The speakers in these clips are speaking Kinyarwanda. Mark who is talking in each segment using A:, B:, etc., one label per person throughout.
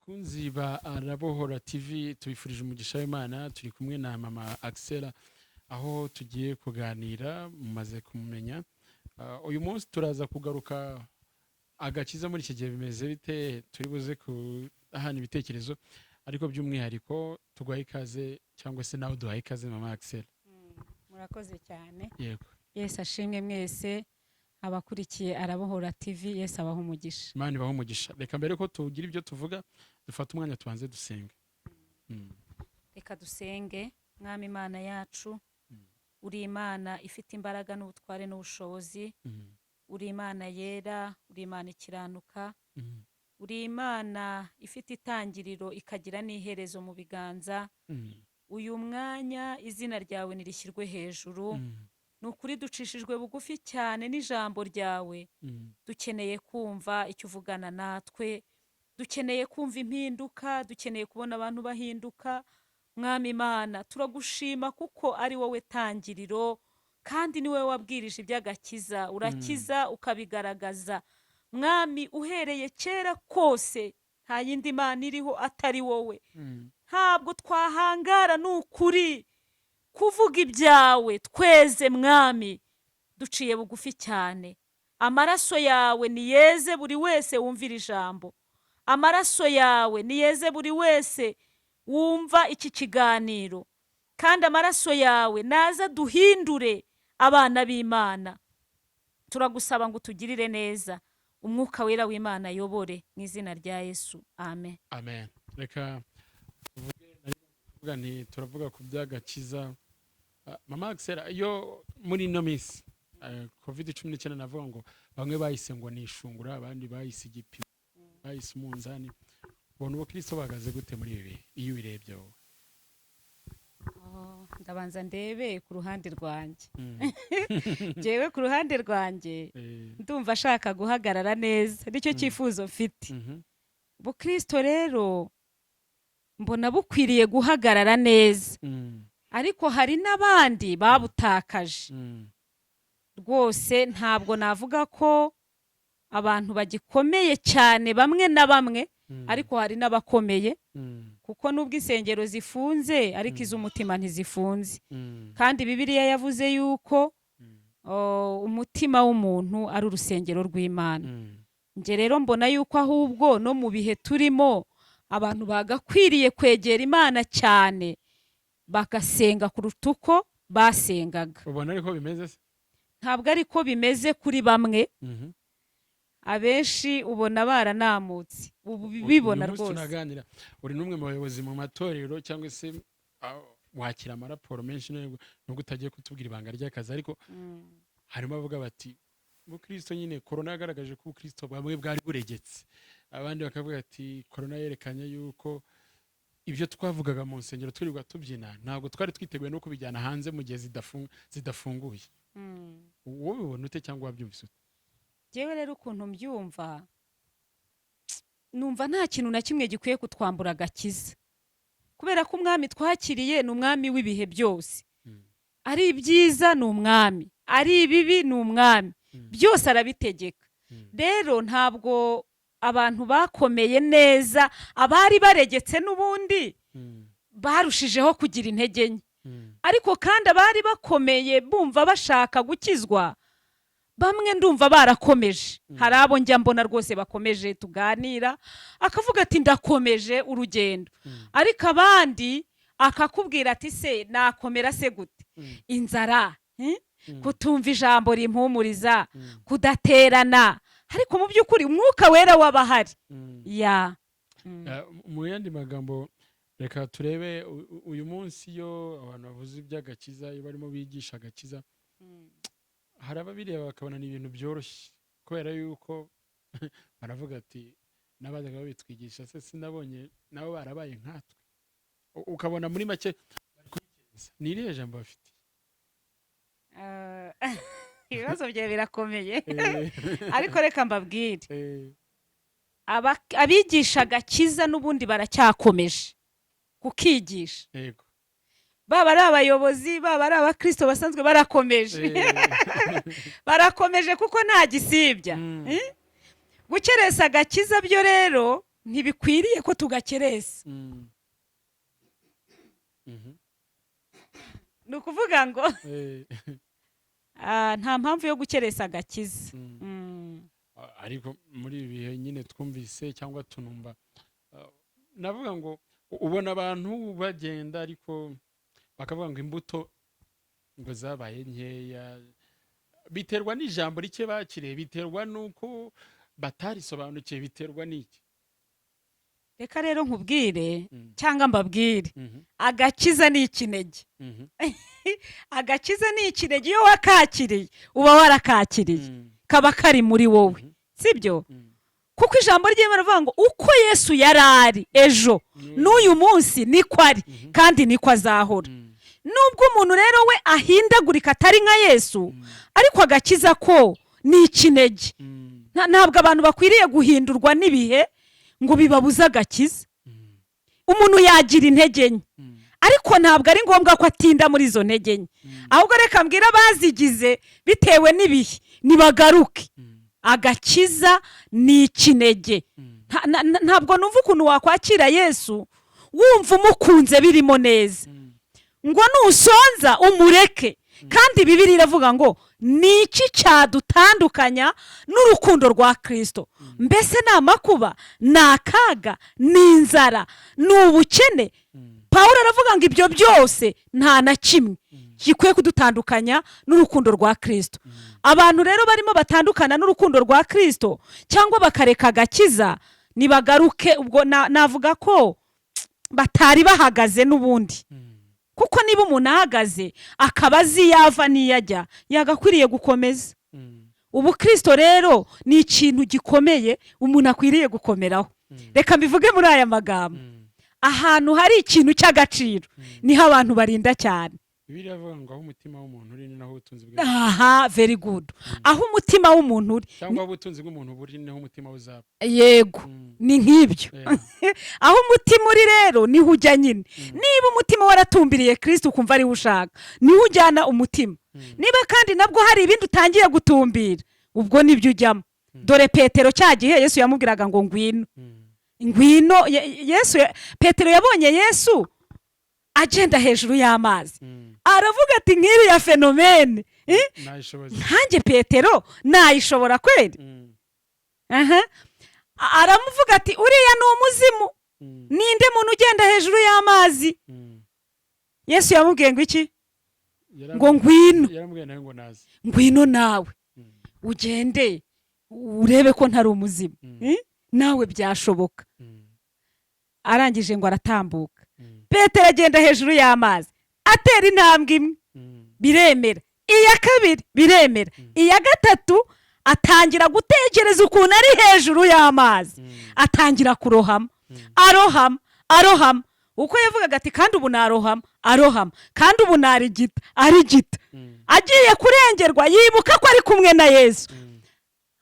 A: Bakunzi ba Arabohora TV, tubifurije umugisha w'Imana. Turi kumwe na Mama Axela, aho tugiye kuganira, mumaze kumumenya. Uyu munsi turaza kugaruka agakiza muri iki gihe bimeze bite, turi buze kuhana ibitekerezo, ariko by'umwihariko tuguhaye ikaze, cyangwa se nawe duhaye ikaze, Mama Axela.
B: Murakoze cyane.
A: Yego.
B: Yesu ashimwe. Mwese abakurikiye Arabohora TV, Yesu abaha umugisha.
A: Imana ibahe umugisha. Reka mbere ko tugira ibyo tuvuga, dufate umwanya tubanze dusenge.
B: Reka dusenge. Mwami Imana yacu, uri Imana ifite imbaraga n'ubutware n'ubushobozi. Uri Imana yera, uri Imana ikiranuka. Uri Imana ifite itangiriro ikagira n'iherezo mu biganza. Uyu mwanya izina ryawe nirishyirwe hejuru. Ni ukuri ducishijwe bugufi cyane n'ijambo ryawe. Dukeneye kumva icyo uvugana natwe, dukeneye kumva impinduka, dukeneye kubona abantu bahinduka. Mwami Imana, turagushima kuko ari wowe tangiriro kandi ni wowe wabwirije iby'agakiza, urakiza ukabigaragaza. Mwami, uhereye kera kose nta yindi mana iriho atari wowe. Ntabwo twahangara, ni ukuri, kuvuga ibyawe. Tweze, Mwami, duciye bugufi cyane. Amaraso yawe niyeze buri wese wumvira ijambo, amaraso yawe niyeze buri wese wumva iki kiganiro, kandi amaraso yawe naza duhindure abana b'Imana. Turagusaba ngo utugirire neza, Umwuka Wera w'Imana ayobore, mu izina rya Yesu, amen.
A: Amen. Reka tuvuge, nari kuvuga nti turavuga ku by'agakiza. Mama Axela, iyo muri ino minsi COVID-19, navuga ngo bamwe bahise ngo ni ishungura, abandi bahise igipimo, bahise umunzani, ubona ubukristo buhagaze gute muri ibi bihe iyo ubirebye wowe?
B: Oh, ndabanza ndebe ku ruhande rwanjye. Njyewe ku ruhande rwanjye ndumva ashaka guhagarara neza, nicyo cyifuzo mfite. Bukristo rero mbona bukwiriye guhagarara neza, ariko hari n'abandi babutakaje. Rwose ntabwo navuga ko abantu bagikomeye cyane, bamwe na bamwe, ariko hari n'abakomeye, kuko nubwo insengero zifunze, ariko iz'umutima ntizifunze. Kandi Bibiliya yavuze yuko umutima w'umuntu ari urusengero rw'Imana. Njye rero mbona yuko ahubwo no mu bihe turimo abantu bagakwiriye kwegera Imana cyane, bagasenga kuruta uko basengaga.
A: Ubona ariko bimeze se?
B: Ntabwo ariko bimeze kuri bamwe. Abenshi ubona baranamutse ubu, bibona
A: Uyu munsi
B: rwose.
A: Tunaganira, uri n'umwe mu bayobozi mu matorero, cyangwa se wakira amaraporo menshi, nubwo utagiye kutubwira ibanga ry'akazi, ariko harimo abavuga bati ubukristo nyine korona yagaragaje ko ubukristo bamwe bwari buregetse, abandi bakavuga ati korona yerekanye yuko ibyo twavugaga mu nsengero twirirwa tubyina ntabwo twari twiteguye no kubijyana hanze mu gihe zidafunguye. Wowe ubibona ute cyangwa wabyumvise ute?
B: Njyewe rero ukuntu mbyumva, numva nta kintu na kimwe gikwiye kutwambura agakiza, kubera ko umwami twakiriye ni umwami w'ibihe byose. Ari ibyiza ni umwami, ari ibibi ni umwami. Byose arabitegeka. Rero ntabwo abantu bakomeye neza, abari baregetse n'ubundi barushijeho kugira intege nke, ariko kandi abari bakomeye bumva bashaka gukizwa, bamwe ndumva barakomeje. Hari abo njya mbona rwose bakomeje, tuganira akavuga ati ndakomeje urugendo, ariko abandi akakubwira ati se nakomera se gute, inzara, Kutumva ijambo rimpumuriza, kudaterana, ariko mu by'ukuri Umwuka Wera waba ahari ya.
A: Mu yandi magambo, reka turebe uyu munsi iyo abantu bavuze iby'agakiza, iyo barimo bigisha agakiza, hari ababireba bakabona ni ibintu byoroshye, kubera yuko baravuga ati n'abajyaga babitwigisha se sinabonye nabo barabaye nkatwe? Ukabona muri make bari kubikerensa. Ni irihe jambo bafite?
B: Ibibazo byawe birakomeye, ariko reka mbabwire. Abigisha agakiza n'ubundi baracyakomeje kukigisha. Baba ari abayobozi, baba ari abakristo basanzwe, barakomeje. Barakomeje kuko nta gisibya. Gukeresa agakiza byo rero Ntibikwiriye ko tugakeresa. Ni ukuvuga ngo nta mpamvu yo gukeresa agakiza.
A: Ariko muri ibi bihe nyine twumvise cyangwa tunumva, navuga ngo ubona abantu bagenda, ariko bakavuga ngo imbuto ngo zabaye nkeya. Biterwa n'ijambo rike bakiriye, biterwa n'uko batarisobanukiwe, biterwa n'iki?
B: Reka rero nkubwire cyangwa mbabwire, agakiza ni ikinege. Agakiza ni ikinege. Iyo wakakiriye, uba warakakiriye, kaba kari muri wowe, sibyo? Kuko ijambo ry'Imana rivuga ngo uko Yesu yari ari ejo, n'uyu munsi niko ari, kandi niko azahora. Nubwo umuntu rero we ahindagurika, atari nka Yesu, ariko agakiza ko ni ikinege. Ntabwo abantu bakwiriye guhindurwa n'ibihe ngo bibabuze agakiza. Umuntu yagira intege nke, ariko ntabwo ari ngombwa ko atinda muri izo ntege nke. Ahubwo reka mbwire abazigize bitewe n'ibihe, nibagaruke. Agakiza ni ikinege. Ntabwo numva ukuntu wakwakira Yesu wumva umukunze birimo neza, ngo nusonza umureke. Kandi Bibiliya iravuga ngo ni iki cyadutandukanya n'urukundo rwa Kirisito? Mbese ni amakuba, ni akaga, ni inzara, ni ubukene? Pawulo aravuga ngo ibyo byose nta na kimwe gikwiye kudutandukanya n'urukundo rwa Kirisito. Abantu rero barimo batandukana n'urukundo rwa Kirisito cyangwa bakareka agakiza, nibagaruke. Ubwo navuga ko batari bahagaze n'ubundi, kuko niba umuntu ahagaze akaba azi iyo ava n'iyo ajya, yagakwiriye gukomeza. Ubukristo rero ni ikintu gikomeye umuntu akwiriye gukomeraho. Reka mbivuge muri aya magambo: ahantu hari ikintu cy'agaciro niho abantu barinda cyane.
A: Bibiliya iravuga ngo aho umutima w'umuntu uri, ni naho ubutunzi bwe.
B: Aha, very good. Aho umutima w'umuntu uri,
A: cyangwa aho ubutunzi bw'umuntu buri, niho umutima we uzaba.
B: Yego. Ni nk'ibyo. Aho umutima uri rero niho ujya nyine. Niba umutima waratumbiriye Kirisito, ukumva ariwe ushaka, niho ujyana umutima. Niba kandi nabwo hari ibindi utangiye gutumbira, ubwo nibyo ujyamo. Dore Petero, cya gihe Yesu yamubwiraga ngo ngwino, ngwino. Yesu, Petero yabonye Yesu agenda hejuru y'amazi, aravuga ati: "Nk'iriya phénomène, eh?
A: Nayishoboza."
B: Nkanjye Petero nayishobora kweri?" Aha. Aramuvuga ati: "Uriya ni umuzimu. Ninde muntu ugenda hejuru y'amazi?" Yesu yamubwiye ngo iki? Ngo ngwino.
A: Yaramubwiye nawe ngo naze.
B: Ngwino nawe, ugende urebe ko ntari umuzimu. Eh? Nawe byashoboka. Arangije ngo aratambuka. Petero agenda hejuru y'amazi, atera intambwe imwe, biremera. Iya kabiri biremera. Iya gatatu atangira gutekereza ukuntu ari hejuru y'amazi, atangira kurohama, arohama, arohama. Uko yavugaga ati: "Kandi ubu narohama," arohama, "kandi ubu narigita," arigita. Agiye kurengerwa, yibuka ko ari kumwe na Yesu.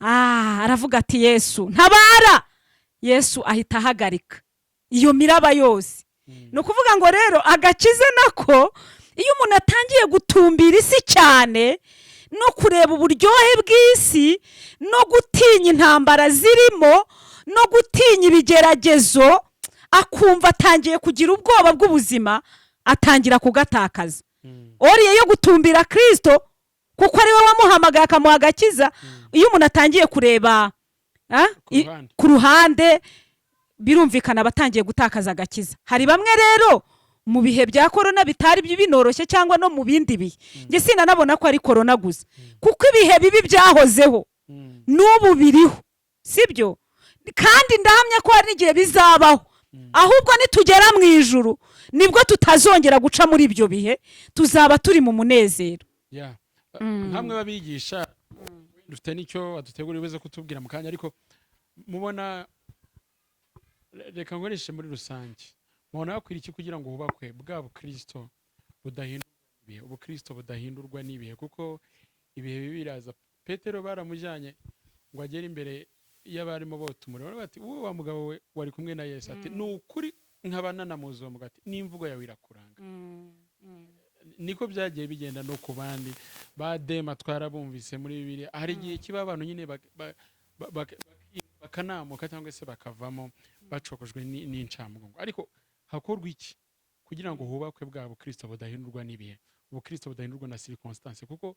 B: Aravuga ati: "Yesu, ntabara!" Yesu ahita ahagarika iyo miraba yose. Ni ukuvuga ngo rero agakiza nako, iyo umuntu atangiye gutumbira isi cyane, no kureba uburyohe bw'isi, no gutinya intambara zirimo, no gutinya ibigeragezo, akumva atangiye kugira ubwoba bw'ubuzima, atangira kugatakaza. Au lieu yo gutumbira Kirisito, kuko ari we wamuhamagaye akamuha agakiza, iyo umuntu atangiye kureba
A: Ku ruhande.
B: ku ruhande, birumvikana aba atangiye gutakaza agakiza. Hari bamwe rero mu bihe bya korona bitari binoroshye, cyangwa no mu bindi bihe. Njye sinanabona ko ari korona gusa, kuko ibihe bibi byahozeho, n'ubu biriho, sibyo? Kandi ndahamya ko hari n'igihe bizabaho. Ahubwo nitugera mu ijuru nibwo tutazongera guca muri ibyo bihe, tuzaba turi mu munezero.
A: Ya, nkamwe babigisha, dufite n'icyo waduteguriye uze kutubwira mu kanya, ariko mubona, reka nkoreshe muri rusange, mubona hakwiriye iki kugira ngo hubakwe bwa bukristo budahindurwa n'ibihe, ubukristo budahindurwa n'ibihe? Kuko ibihe bibi biraza. Petero baramujyanye ngo agere imbere y'abarimo bota umuriro, baravuga bati: "Wowe wa mugabo we, wari kumwe na Yesu." Ati: "Ni ukuri nkaba nanamuzi uwo mugabo." Ati: "N'imvugo yawe irakuranga." Niko byagiye bigenda no ku bandi ba Dema, twarabumvise muri Bibiliya. Hari igihe kiba abantu nyine bakanamuka cyangwa se bakavamo. Bacokojwe n'incamugongo. Ariko hakorwa iki kugira ngo hubakwe bwa bukristo budahindurwa n'ibihe, ubukristo budahindurwa na circonstance? Kuko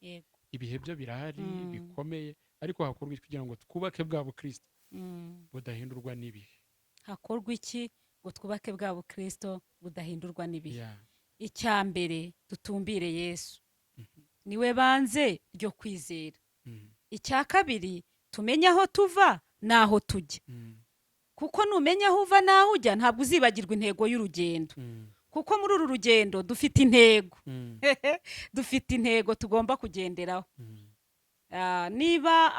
A: ibihe byo birahari bikomeye, ariko hakorwa iki kugira ngo twubake bwa bukristo budahindurwa n'ibihe?
B: Hakorwa iki ngo twubake bwa bukristo budahindurwa n'ibihe? Icya mbere, dutumbire Yesu, niwe banze ryo kwizera. Icya kabiri, tumenye aho tuva n'aho tujya, kuko numenya aho uva n'aho ujya, ntabwo uzibagirwa intego y'urugendo, kuko muri uru rugendo dufite intego, dufite intego tugomba kugenderaho. Niba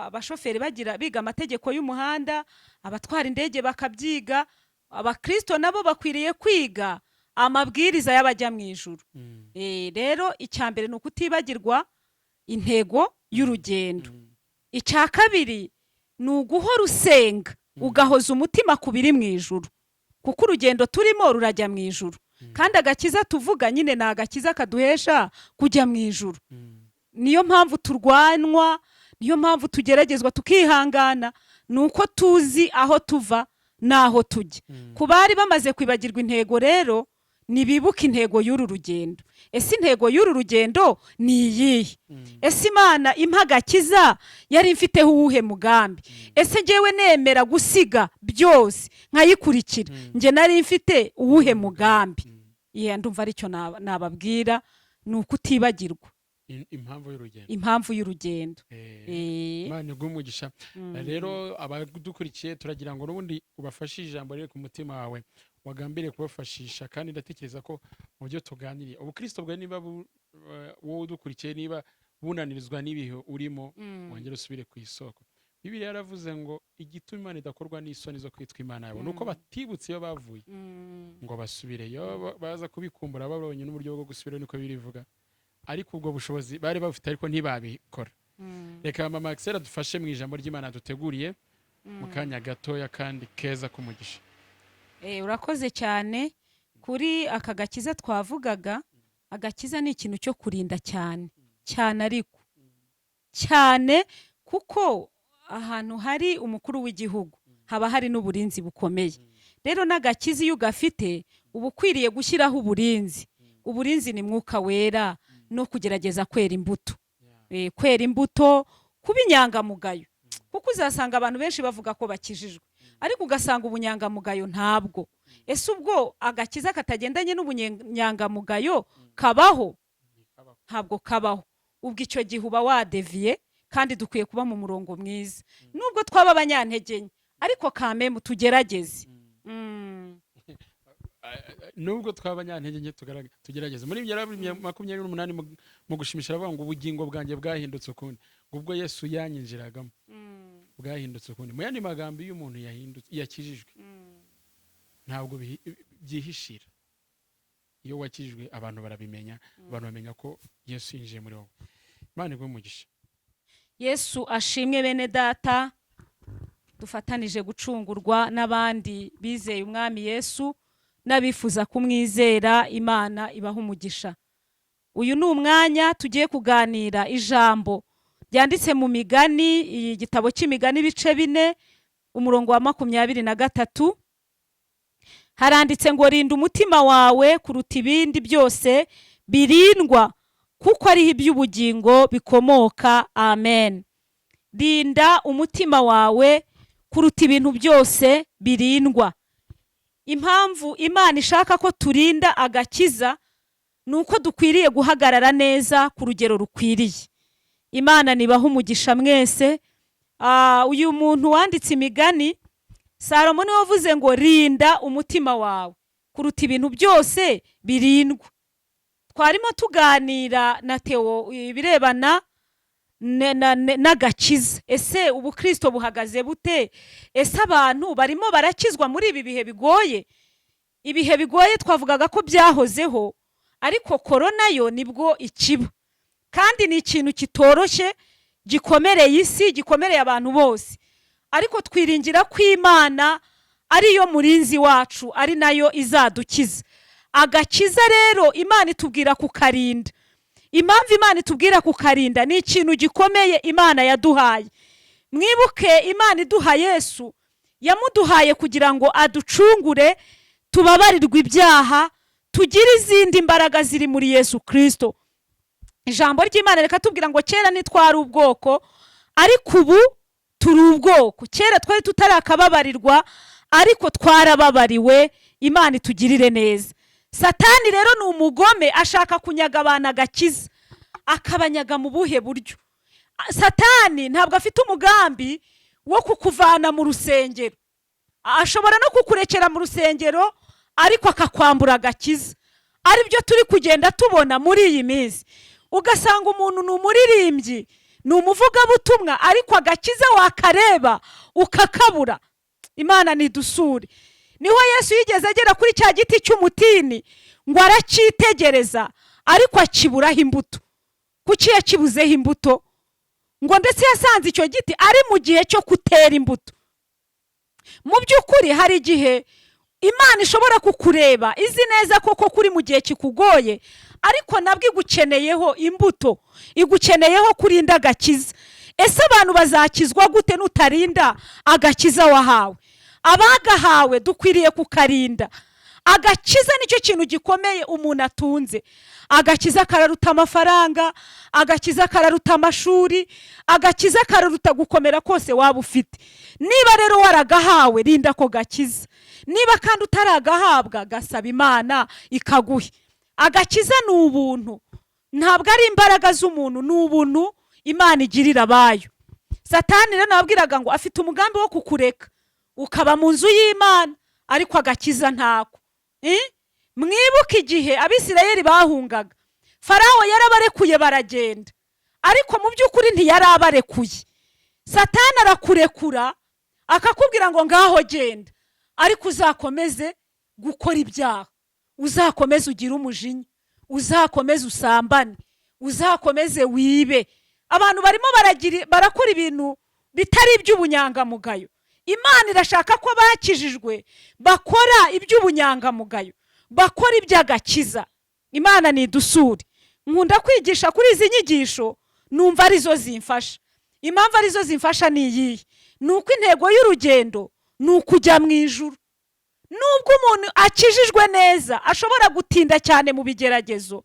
B: abashoferi bagira biga amategeko y'umuhanda, abatwara indege bakabyiga, abakristo nabo bakwiriye kwiga amabwiriza y'abajya mu ijuru. Rero icya mbere ni ukutibagirwa intego y'urugendo. Icya kabiri ni uguhora usenga, ugahoza umutima ku biri mu ijuru, kuko urugendo turimo rurajya mu ijuru, kandi agakiza tuvuga nyine ni agakiza kaduhesha kujya mu ijuru. Niyo mpamvu turwanwa, niyo mpamvu tugeragezwa tukihangana, ni uko tuzi aho tuva n'aho tujya. Ku bari bamaze kwibagirwa intego rero, nibibuke intego y'uru rugendo. Ese intego y'uru rugendo ni iyihe? Ese Imana impa agakiza yari imfiteho uwuhe mugambi? Ese ngewe nemera gusiga byose nkayikurikira, njye nari mfite uwuhe mugambi? Yeah, ndumva aricyo nababwira, ni ukutibagirwa
A: Impamvu y'urugendo.
B: Impamvu y'urugendo.
A: Imana iguhe umugisha. Rero abadukurikiye, turagira ngo n'ubundi ubafashe ijambo riri ku mutima wawe wagambiriye kubafashisha, kandi ndatekereza ko mu byo tuganiriye, ubukristo bwawe niba wowe udukurikiye niba bunanirizwa n'ibihe urimo, wongere usubire ku isoko. Bibiliya yaravuze ngo igituma Imana idakorwa n'isoni zo kwitwa Imana yabo ni uko batibutse iyo bavuye ngo basubireyo. Baza kubikumbura babonye n'uburyo bwo gusubirayo, niko birivuga, ariko ubwo bushobozi bari bafite ariko ntibabikora. Reka Mama Axel adufashe mu ijambo ry'Imana duteguriye mu kanya gatoya kandi keza k'umugisha.
B: Urakoze cyane. Kuri aka gakiza twavugaga, agakiza ni ikintu cyo kurinda cyane cyane, ariko cyane kuko ahantu hari umukuru w'igihugu haba hari n'uburinzi bukomeye. Rero n'agakiza iyo ugafite, uba ukwiriye gushyiraho uburinzi. Uburinzi ni Mwuka Wera no kugerageza kwera imbuto. Kwera imbuto, kuba inyangamugayo, kuko uzasanga abantu benshi bavuga ko bakijijwe, ariko ugasanga ubunyangamugayo ntabwo. Ese ubwo agakiza katagendanye n'ubunyangamugayo kabaho? Ntabwo kabaho. Ubwo icyo gihe uba wadeviye, kandi dukwiye kuba mu murongo mwiza nubwo twaba abanyantege nke, ariko kamemu tugerageze.
A: Nubwo twaba abanyantege nke, tugerageze. Muri ibyo 28 mu gushimisha aravuga ngo ubugingo bwanjye bwahindutse ukundi, ngo ubwo Yesu yanyinjiragamo bwahindutse ukundi. Mu yandi magambo, iyo umuntu yahindutse, yakijijwe, ntabwo byihishira. Iyo wakijijwe, abantu barabimenya, abantu bamenya ko Yesu yinjiye muri wowe. Imana iguhe umugisha.
B: Yesu ashimwe. Bene data dufatanije gucungurwa n'abandi bizeye Umwami Yesu n'abifuza kumwizera, Imana ibaha umugisha. Uyu ni umwanya tugiye kuganira ijambo ryanditse mu Migani, igitabo cy'Imigani, ibice 4, umurongo wa 23. Haranditse ngo: "Rinda umutima wawe kuruta ibindi byose birindwa, kuko ariho iby'ubugingo bikomoka." Amen. Rinda umutima wawe kuruta ibintu byose birindwa. Impamvu Imana ishaka ko turinda agakiza ni uko dukwiriye guhagarara neza ku rugero rukwiriye. Imana nibaha umugisha mwese. Uyu muntu wanditse Imigani, Salomo, niwe wavuze ngo rinda umutima wawe kuruta ibintu byose birindwa. Twarimo tuganira na Theo ibirebana n'agakiza. Ese ubukristo buhagaze bute? Ese abantu barimo barakizwa muri ibi bihe bigoye? Ibihe bigoye twavugaga ko byahozeho, ariko korona yo nibwo ikiba, kandi ni ikintu kitoroshye, gikomereye isi, gikomereye abantu bose, ariko twiringira ko Imana ariyo murinzi wacu, ari nayo izadukiza. Agakiza rero Imana itubwira kukarinda. Impamvu Imana itubwira kukarinda, ni ikintu gikomeye Imana yaduhaye. Mwibuke Imana iduha Yesu. Yamuduhaye kugira ngo aducungure, tubabarirwe ibyaha, tugire izindi mbaraga ziri muri Yesu Kirisito. Ijambo ry'Imana reka tubwira ngo kera ntitwari ubwoko, ariko ubu turi ubwoko. Kera twari tutarakababarirwa, ariko twarababariwe. Imana itugirire neza. Satani rero ni umugome, ashaka kunyaga abantu agakiza. Akabanyaga mu buhe buryo? Satani ntabwo afite umugambi wo kukuvana mu rusengero. Ashobora no kukurekera mu rusengero, ariko akakwambura agakiza, aribyo turi kugenda tubona muri iyi minsi. Ugasanga umuntu ni umuririmbyi, ni umuvugabutumwa, ariko agakiza wakareba ukakabura. Imana nidusure. Niho Yesu yigeze agera kuri cya giti cy'umutini, ngo aracyitegereza, ariko akiburaho imbuto. Kuki yakibuzeho imbuto? Ngo ndetse yasanze icyo giti ari mu gihe cyo kutera imbuto. Mu by'ukuri hari igihe Imana ishobora kukureba izi neza koko kuri mu gihe kikugoye, ariko nabwo igukeneyeho imbuto, igukeneyeho kurinda agakiza. Ese abantu bazakizwa gute nutarinda agakiza wahawe? Abagahawe dukwiriye kukarinda. Agakiza nicyo kintu gikomeye umuntu atunze. Agakiza kararuta amafaranga, agakiza kararuta amashuri, agakiza kararuta gukomera kose waba ufite. Niba rero waragahawe, rinda ako gakiza. Niba kandi utaragahabwa, gasaba Imana ikaguhe. Agakiza ni ubuntu, ntabwo ari imbaraga z'umuntu, ni ubuntu Imana igirira abayo. Satani rero nababwiraga ngo afite umugambi wo kukureka ukaba mu nzu y'Imana, ariko agakiza ntako. Mwibuke igihe Abisirayeli bahungaga, Farawo yarabarekuye baragenda, ariko mu by'ukuri ntiyarabarekuye. Satani arakurekura akakubwira ngo ngaho genda, ariko uzakomeze gukora ibyaha, uzakomeze ugire umujinya, uzakomeze usambane, uzakomeze wibe. Abantu barimo barakora ibintu bitari iby'ubunyangamugayo. Imana irashaka ko bakijijwe bakora iby'ubunyangamugayo, bakora iby'agakiza. Imana nidusure. Nkunda kwigisha kuri izi nyigisho, numva arizo zimfasha. Impamvu arizo zimfasha ni iyihe? Ni uko intego y'urugendo ni ukujya mu ijuru. Nubwo umuntu akijijwe neza ashobora gutinda cyane mu bigeragezo,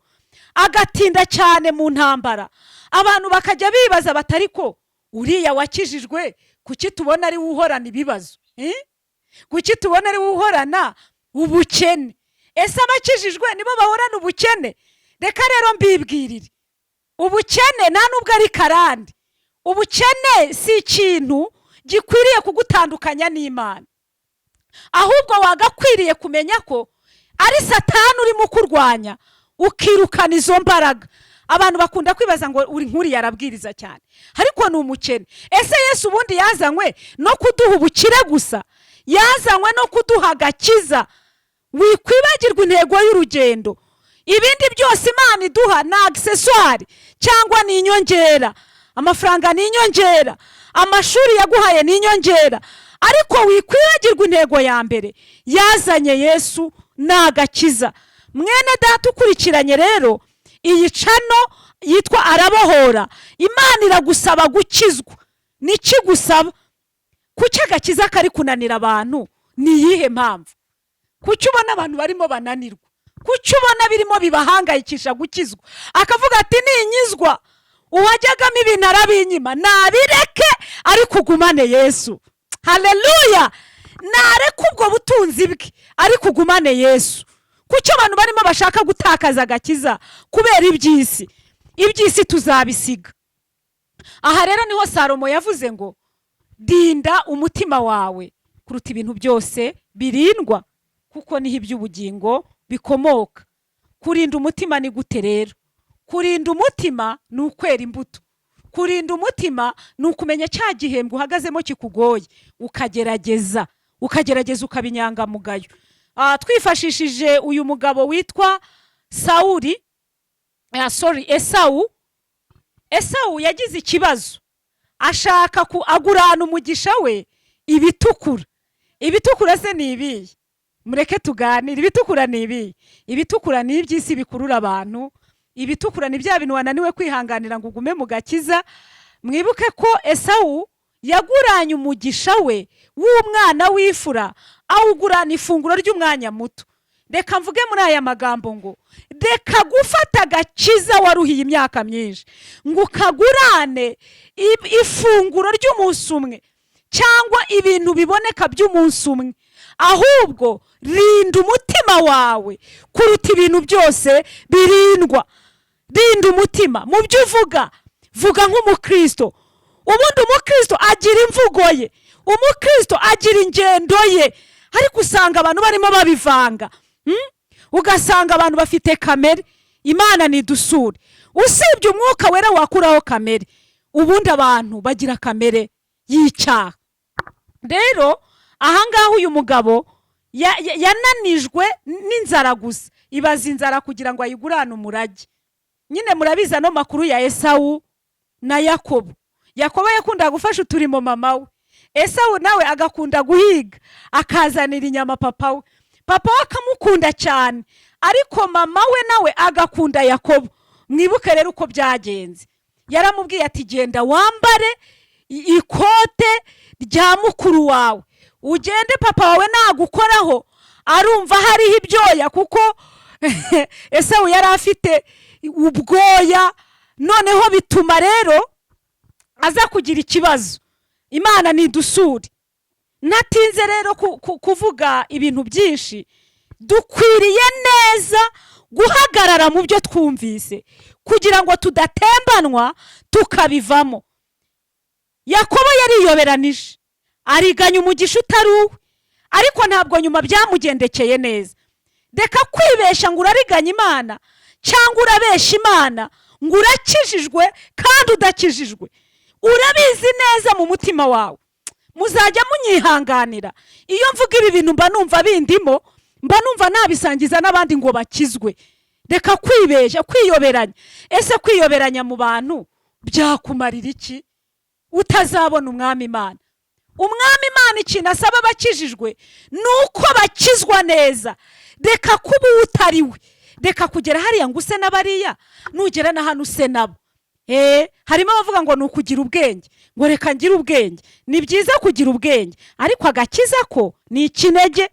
B: agatinda cyane mu ntambara, abantu bakajya bibaza batari ko uriya wakijijwe kuki tubona ari we uhorana ibibazo? Kuki tubona ari we uhorana ubukene? Ese abakijijwe nibo bahorana ubukene? Reka rero mbibwirire, ubukene nta nubwo ari karande. Ubukene si ikintu gikwiriye kugutandukanya n'Imana, ahubwo wagakwiriye kumenya ko ari Satani urimo kurwanya, ukirukana izo mbaraga. Abantu bakunda kwibaza ngo uri nk'uriya arabwiriza cyane, ariko ni umukene. Ese Yesu ubundi yazanywe no kuduha ubukire gusa? Yazanywe no kuduha agakiza. Wikwibagirwa intego y'urugendo. Ibindi byose Imana iduha ni accessoire cyangwa ni inyongera. Amafaranga ni inyongera, amashuri yaguhaye ni inyongera, ariko wikwibagirwa intego ya mbere yazanye Yesu, ni agakiza. Mwene data ukurikiranye rero iyi channel yitwa Arabohora, Imana iragusaba gukizwa. Nikigusaba kuki agakiza kari kunanira abantu? Ni iyihe mpamvu? Kuki ubona abantu barimo bananirwa? Kuki ubona birimo bibahangayikisha gukizwa? Akavuga ati ninyizwa uwajyagamo ibintu arabinyima, nabireke ariko ugumane Yesu. Haleluya! Nareke ubwo butunzi bwe, ariko ugumane Yesu. Kuki abantu barimo bashaka gutakaza agakiza kubera iby'isi? Iby'isi tuzabisiga. Aha rero niho Salomo yavuze ngo rinda umutima wawe kuruta ibintu byose birindwa, kuko niho iby'ubugingo bikomoka. Kurinda umutima ni gute rero? Kurinda umutima ni ukwera imbuto. Kurinda umutima ni ukumenya cya gihembwe uhagazemo kikugoye, ukagerageza, ukagerageza ukaba inyangamugayo. Twifashishije uyu mugabo witwa Sawuri, sorry, Esawu. Esawu yagize ikibazo, ashaka ku agurana umugisha we ibitukura. Ibitukura se ni ibihe? Mureke tuganire. Ibitukura ni ibihe? Ibitukura ni iby'isi bikurura abantu. Ibitukura ni bya bintu wananiwe kwihanganira ngo ugume mu gakiza. Mwibuke ko Esawu Yaguranye umugisha we w'umwana w'imfura, awugurana ifunguro ry'umwanya muto. Reka mvuge muri aya magambo ngo reka gufata agakiza waruhiye imyaka myinshi ngo ukagurane ifunguro ry'umunsi umwe cyangwa ibintu biboneka by'umunsi umwe. Ahubwo rinda umutima wawe kuruta ibintu byose birindwa. Rinda umutima mu byo uvuga, vuga nk'umukristo. Ubundi umukristo agira imvugo ye, umukristo agira ingendo ye, ariko usanga abantu barimo babivanga. Ugasanga abantu bafite kamere. Imana nidusure. Usibye Umwuka Wera wakuraho kamere, ubundi abantu bagira kamere y'icyaha. Rero ahangaha uyu mugabo yananijwe n'inzara gusa. Ibaza inzara kugira ngo ayigurane umurage. Nyine murabizi ano makuru ya Esawu na Yakobo. Yakobo yakundaga gufasha uturimo mama we, Esawu nawe agakunda guhiga akazanira inyama papa we. Papa we akamukunda cyane, ariko mama we nawe agakunda Yakobo. Mwibuke rero uko byagenze. Yaramubwiye ati: "Genda wambare ikote rya mukuru wawe, ugende, papa wawe nagukoraho arumva hariho ibyoya," kuko Esawu yari afite ubwoya. Noneho bituma rero aza kugira ikibazo. Imana nidusure. Natinze rero kuvuga ibintu byinshi. Dukwiriye neza guhagarara mu byo twumvise kugira ngo tudatembanwa tukabivamo. Yakobo yariyoberanije, ariganya umugisha utari uwe, ariko ntabwo nyuma byamugendekeye neza. Reka kwibesha ngo urariganya Imana cyangwa urabesha Imana ngo urakijijwe kandi udakijijwe. Urabizi neza mu mutima wawe. Muzajya munyihanganira, iyo mvuga ibi bintu mba numva bindimo, mba numva nabisangiza n'abandi ngo bakizwe. Reka kwibeshya, kwiyoberanya. Ese kwiyoberanya mu bantu byakumarira iki utazabona Umwami Imana? Umwami Imana ikintu asaba abakijijwe ni uko bakizwa neza. Reka kuba uwo utari we. Reka kugera hariya ngo use n'abariya, nugera na hano use nabo. Harimo abavuga ngo ni ukugira ubwenge, ngo reka ngire ubwenge. Ni byiza kugira ubwenge, ariko agakiza ko ni ikinege.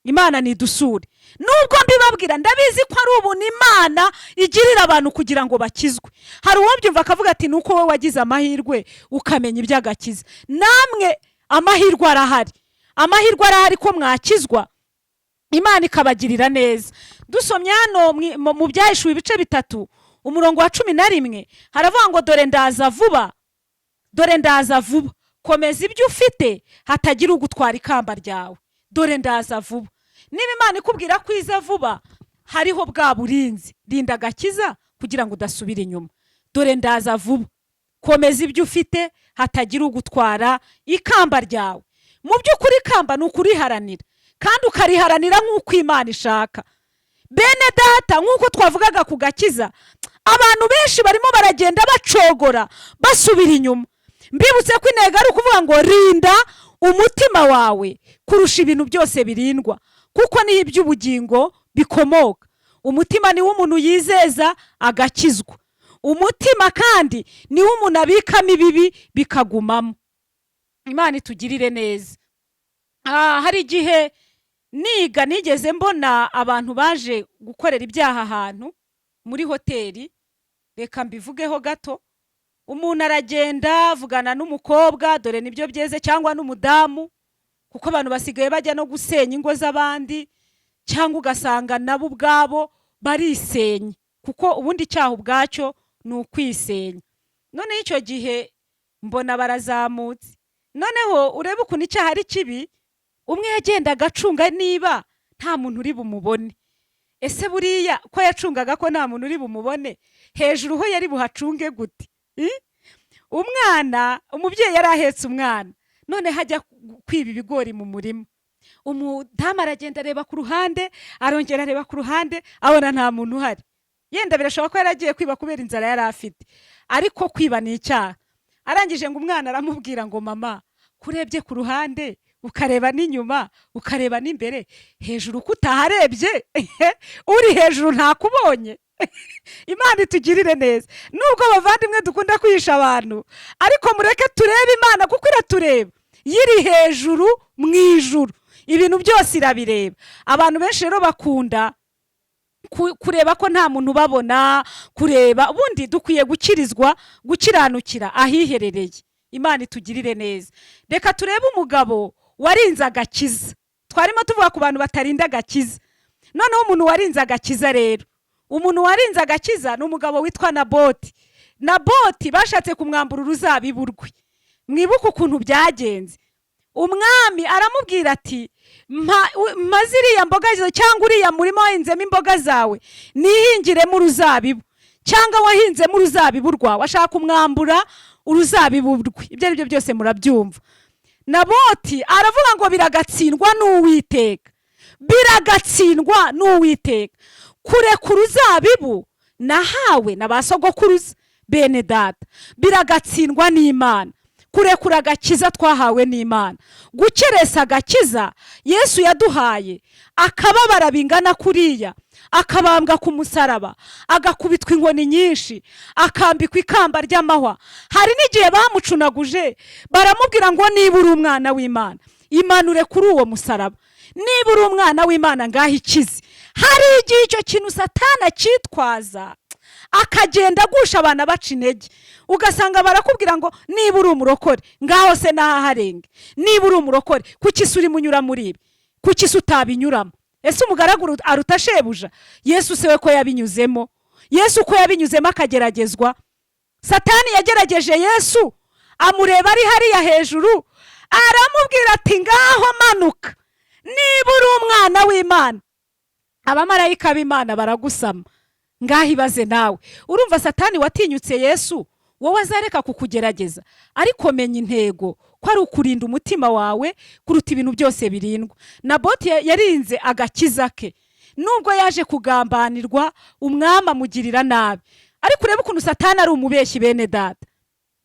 B: Imana nidusure. Nubwo mbibabwira, ndabizi ko ari ubuntu Imana igirira abantu kugira ngo bakizwe. Hari uwabyumva akavuga ati: "Nuko wowe wagize amahirwe ukamenya iby'agakiza." Namwe amahirwe arahari, amahirwe arahari ko mwakizwa, Imana ikabagirira neza. Dusomye hano mu Byahishuwe ibice 3, umurongo wa 11, haravuga ngo: "Dore ndaza vuba, dore ndaza vuba. Komeza ibyo ufite, hatagira ugutwara ikamba ryawe. Dore ndaza vuba." Niba Imana ikubwira ko iza vuba, hariho bwa burinzi. Rinda agakiza kugira ngo udasubira inyuma. Dore ndaza vuba, komeza ibyo ufite, hatagira ugutwara ikamba ryawe. Mu by'ukuri ikamba ni ukuriharanira, kandi ukariharanira nk'uko Imana ishaka. Bene Data, nk'uko twavugaga ku gakiza, abantu benshi barimo baragenda bacogora, basubira inyuma. Mbibutse ko intego ari ukuvuga ngo rinda umutima wawe kurusha ibintu byose birindwa, kuko niho iby'ubugingo bikomoka. Umutima niwo umuntu yizeza agakizwa. Umutima kandi niwo umuntu abikamo ibibi bikagumamo. Imana itugirire neza. Hari igihe niga nigeze mbona abantu baje gukorera ibyaha ahantu muri hoteli. Reka mbivugeho gato. Umuntu aragenda avugana n'umukobwa, dore nibyo byeze, cyangwa n'umudamu, kuko abantu basigaye bajya no gusenya ingo z'abandi, cyangwa ugasanga nabo ubwabo barisenya, kuko ubundi icyaha ubwacyo ni ukwisenya. Noneho icyo gihe mbona barazamutse. Noneho urebe ukuntu icyaha ari kibi. Umwe yagendaga acunga niba nta muntu uri bumubone. Ese buriya ko yacungaga ko nta muntu uri bumubone, hejuru ho yari buhacunge gute? Umwana, umubyeyi yari ahetse umwana, noneho ajya kwiba ibigori mu murima. Umudamu aragenda areba ku ruhande, arongera areba ku ruhande, abona nta muntu uhari. Yenda birashoboka ko yari agiye kwiba kubera inzara yari afite, ariko kwiba ni icyaha. Arangije ngo umwana aramubwira ngo: "Mama, kurebye ku ruhande ukareba n'inyuma, ukareba n'imbere, hejuru ko utaharebye, uri hejuru ntakubonye. Imana itugirire neza. Nubwo abavandimwe dukunda kwihisha abantu, ariko mureke turebe Imana kuko iratureba. Yiri hejuru mu ijuru, ibintu byose irabireba. Abantu benshi rero bakunda kureba ko nta muntu ubabona, kureba ubundi dukwiye gukirizwa, gukiranukira ahiherereye. Imana itugirire neza. Reka turebe umugabo warinze agakiza. Twarimo tuvuga ku bantu batarinda agakiza. Noneho umuntu warinze agakiza rero, umuntu warinze agakiza ni umugabo witwa Naboti. Naboti bashatse kumwambura uruzabibu rwe. Mwibuke ukuntu byagenze. Umwami aramubwira ati mpa ziriya mboga zawe, cyangwa uriya murima wahinzemo imboga zawe, nihingiremo uruzabibu, cyangwa wahinzemo uruzabibu rwawe. Ashaka kumwambura uruzabibu rwe. Ibyo ari byo byose murabyumva. Naboti aravuga ngo biragatsindwa n'Uwiteka, biragatsindwa n'Uwiteka. Kureka uruzabibu nahawe na ba sogokuruza bene data, biragatsindwa n'Imana. Kurekura agakiza twahawe n'Imana, gukeresa agakiza Yesu yaduhaye, akababara bingana kuriya, akabambwa ku musaraba, agakubitwa inkoni nyinshi, akambikwa ikamba ry'amahwa. Hari n'igihe bamucunaguje baramubwira ngo niba uri umwana w'Imana imanure kuri uwo musaraba, niba uri umwana w'Imana ngaho ikize. Hari igihe icyo kintu Satani akitwaza akagenda agusha abantu abaca intege, ugasanga barakubwira ngo niba uri umurokore ngaho se nahaharenge, niba uri umurokore kuki se urimo unyura muri ibi, kuki se utabinyuramo? Ese umugaragu aruta shebuja? Yesu se we ko yabinyuzemo, Yesu ko yabinyuzemo akageragezwa. Satani yagerageje Yesu amureba ari hariya hejuru, aramubwira ati ngaho manuka niba uri umwana w'Imana, abamarayika b'Imana baragusama. Ngaho ibaze nawe, urumva Satani watinyutse Yesu, wowe azareka kukugerageza? Ariko menya intego ko ari ukurinda umutima wawe kuruta ibintu byose birindwa. Naboti yarinze agakiza ke, nubwo yaje kugambanirwa umwami amugirira nabi. Ariko urebe ukuntu Satani ari umubeshyi. Bene data,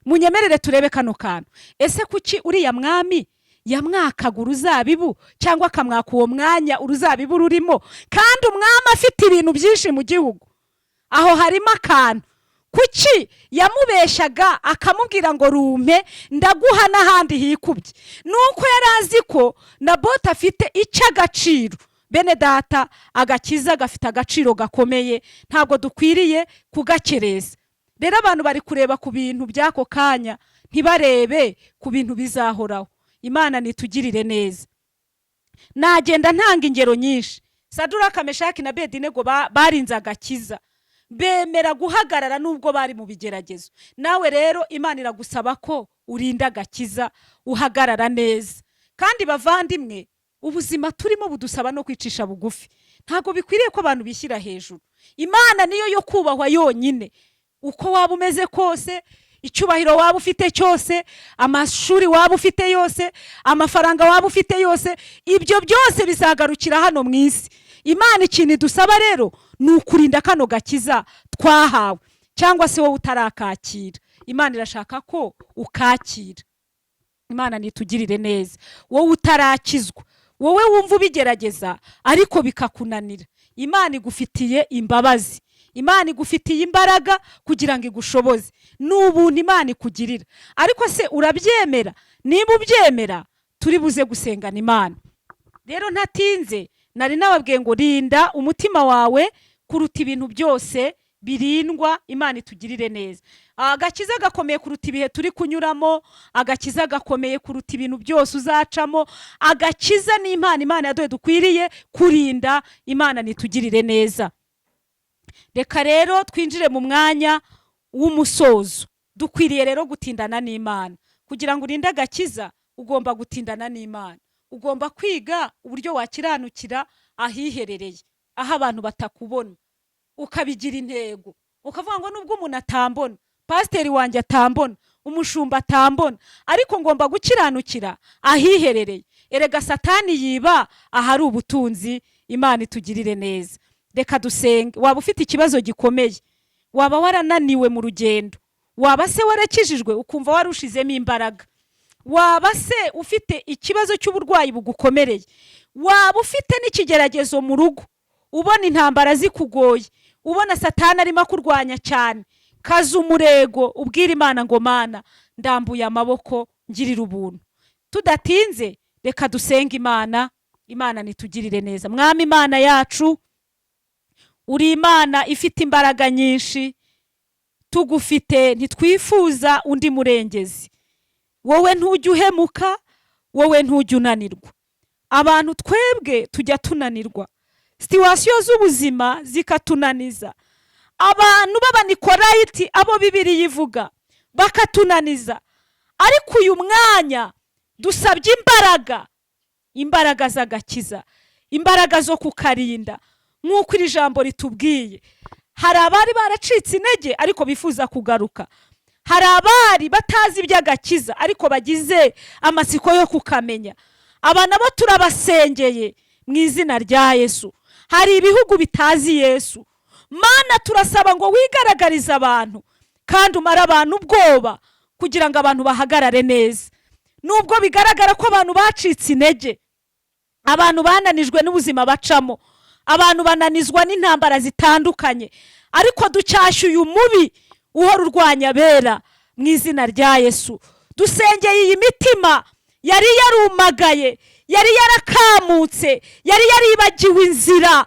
B: munyemerere turebe kano kantu. Ese kuki uriya mwami yamwakaga uruzabibu, cyangwa akamwaka uwo mwanya uruzabibu rurimo, kandi umwami afite ibintu byinshi mu gihugu? Aho harimo akantu. Kuki yamubeshaga akamubwira ngo rumpe ndaguha n'ahandi hikubye? Nuko yari azi ko Naboti afite icy'agaciro. Bene data, agakiza gafite agaciro gakomeye, ntabwo dukwiriye kugakereza. Rero abantu bari kureba ku bintu by'ako kanya, ntibarebe ku bintu bizahoraho. Imana nitugirire neza. Nagenda ntanga ingero nyinshi. Saduraka, Meshaki na Bedinego barinze agakiza, bemera guhagarara nubwo bari mu bigeragezo. Nawe rero Imana iragusaba ko urinda agakiza, uhagarara neza. Kandi bavandimwe, ubuzima turimo budusaba no kwicisha bugufi. Ntabwo bikwiriye ko abantu bishyira hejuru. Imana niyo yo kubahwa yonyine. Uko waba umeze kose, icyubahiro waba ufite cyose, amashuri waba ufite yose, amafaranga waba ufite yose, ibyo byose bizagarukira hano mu isi. Imana ikintu idusaba rero ni ukurinda kano gakiza twahawe, cyangwa se wowe utarakakira, Imana irashaka ko ukakira. Imana nitugirire neza. Wowe utarakizwa, wowe wumva ubigerageza ariko bikakunanira, Imana igufitiye imbabazi, Imana igufitiye imbaraga kugira ngo igushoboze. Ni ubuntu Imana ikugirira. Ariko se urabyemera? Niba ubyemera, turi buze gusengana Imana. Rero ntatinze, nari nababwiye ngo rinda umutima wawe kuruta ibintu byose birindwa. Imana itugirire neza. Agakiza gakomeye kuruta ibihe turi kunyuramo, agakiza gakomeye kuruta ibintu byose uzacamo. Agakiza ni impano Imana yaduhaye dukwiriye kurinda. Imana nitugirire neza. Reka rero twinjire mu mwanya w'umusozo. Dukwiriye rero gutindana n'Imana. Kugira ngo urinde agakiza, ugomba gutindana n'Imana. Ugomba kwiga uburyo wakiranukira ahiherereye, aho abantu batakubona, ukabigira intego, ukavuga ngo nubwo umuntu atambona, pasiteri wanjye atambona, umushumba atambona, ariko ngomba gukiranukira ahiherereye. Erega Satani yiba ahari ubutunzi. Imana itugirire neza. Reka dusenge. Waba ufite ikibazo gikomeye, waba warananiwe mu rugendo, waba se warakijijwe ukumva warushizemo imbaraga, Waba se ufite ikibazo cy'uburwayi bugukomereye, waba ufite n'ikigeragezo mu rugo, ubona intambara zikugoye, ubona Satani arimo akurwanya cyane, kaza umurego, ubwira Imana ngo: "Mana, ndambuye amaboko, ngirira ubuntu." Tudatinze, reka dusenge Imana. Imana nitugirire neza. Mwami Imana yacu, uri Imana ifite imbaraga nyinshi. Tugufite ntitwifuza undi murengezi. Wowe ntujya uhemuka, wowe ntujya unanirwa. Abantu twebwe tujya tunanirwa, situation z'ubuzima zikatunaniza, abantu b'Abanikorayiti abo Bibiliya ivuga bakatunaniza. Ariko uyu mwanya dusabye imbaraga, imbaraga z'agakiza, imbaraga zo kukarinda nk'uko iri jambo ritubwiye. Hari abari baracitse intege ariko bifuza kugaruka. Hari abari batazi iby'agakiza ariko bagize amatsiko yo kukamenya. Aba nabo turabasengeye mu izina rya Yesu. Hari ibihugu bitazi Yesu. Mana, turasaba ngo wigaragarize abantu kandi umare abantu ubwoba kugira ngo abantu bahagarare neza. Nubwo bigaragara ko abantu bacitse intege, abantu bananijwe n'ubuzima bacamo, abantu bananizwa n'intambara zitandukanye, ariko ducyashye uyu mubi uhora urwanya abera mu izina rya Yesu. Dusengeye iyi mitima yari yarumagaye, yari yarakamutse, yari yaribagiwe inzira.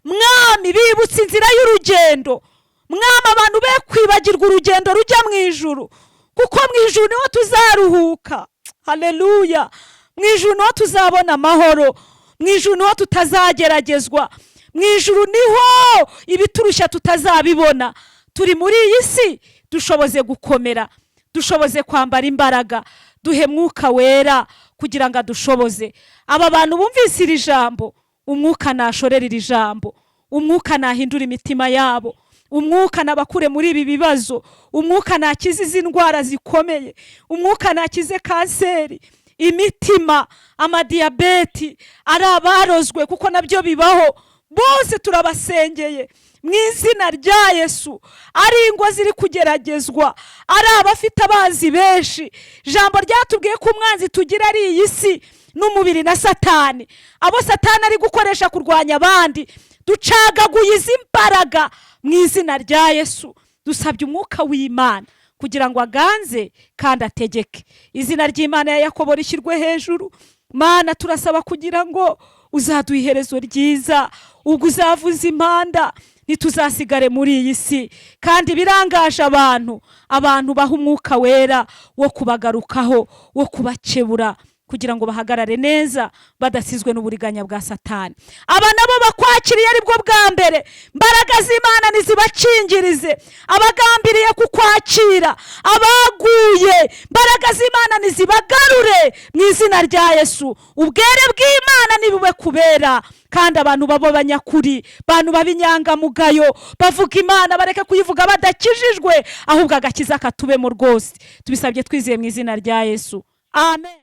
B: Mwami, bibutse inzira y'urugendo. Mwami, abantu be kwibagirwa urugendo rujya mu ijuru, kuko mu ijuru niho tuzaruhuka. Haleluya! Mu ijuru niho tuzabona amahoro, mu ijuru niho tutazageragezwa, mu ijuru niho ibiturushya tutazabibona. Turi muri iyi si, dushoboze gukomera, dushoboze kwambara imbaraga, duhe Mwuka Wera kugira ngo adushoboze. Aba bantu bumvise iri jambo, Umwuka nashorera iri jambo, Umwuka nahindura imitima yabo, Umwuka nabakure muri ibi bibazo, Umwuka nakize izi ndwara zikomeye, Umwuka nakize kanseri, imitima, amadiyabeti, ari abarozwe kuko nabyo bibaho, bose turabasengeye mu izina rya Yesu. Ari ingo ziri kugeragezwa, ari abafite abanzi benshi. Ijambo ryatubwiye ko umwanzi tugira ari iyi si n'umubiri na Satani, abo Satani ari gukoresha kurwanya abandi. Ducagaguye izi mbaraga mu izina rya Yesu. Dusabye Umwuka w'Imana kugira ngo aganze kandi ategeke. Izina ry'Imana ya Yakobo rishyirwe hejuru. Mana, turasaba kugira ngo uzaduha iherezo ryiza. Ubwo uzavuza impanda, ntituzasigare muri iyi si. Kandi birangaje abantu, abantu baha Umwuka Wera wo kubagarukaho, wo kubakebura kugira ngo bahagarare neza badasizwe n'uburiganya bwa Satani. Aba nabo bakwakiriye aribwo bwa mbere, mbaraga z'Imana ntizibakingirize. Abagambiriye kukwakira, abaguye, mbaraga z'Imana ntizibagarure mu izina rya Yesu. Ubwere bw'Imana nibube kubera, kandi abantu babo b'abanyakuri, abantu b'inyangamugayo, bavuga Imana, bareke kuyivuga badakijijwe, ahubwo agakiza katubemo rwose. Tubisabye twizeye mu izina rya Yesu, amen.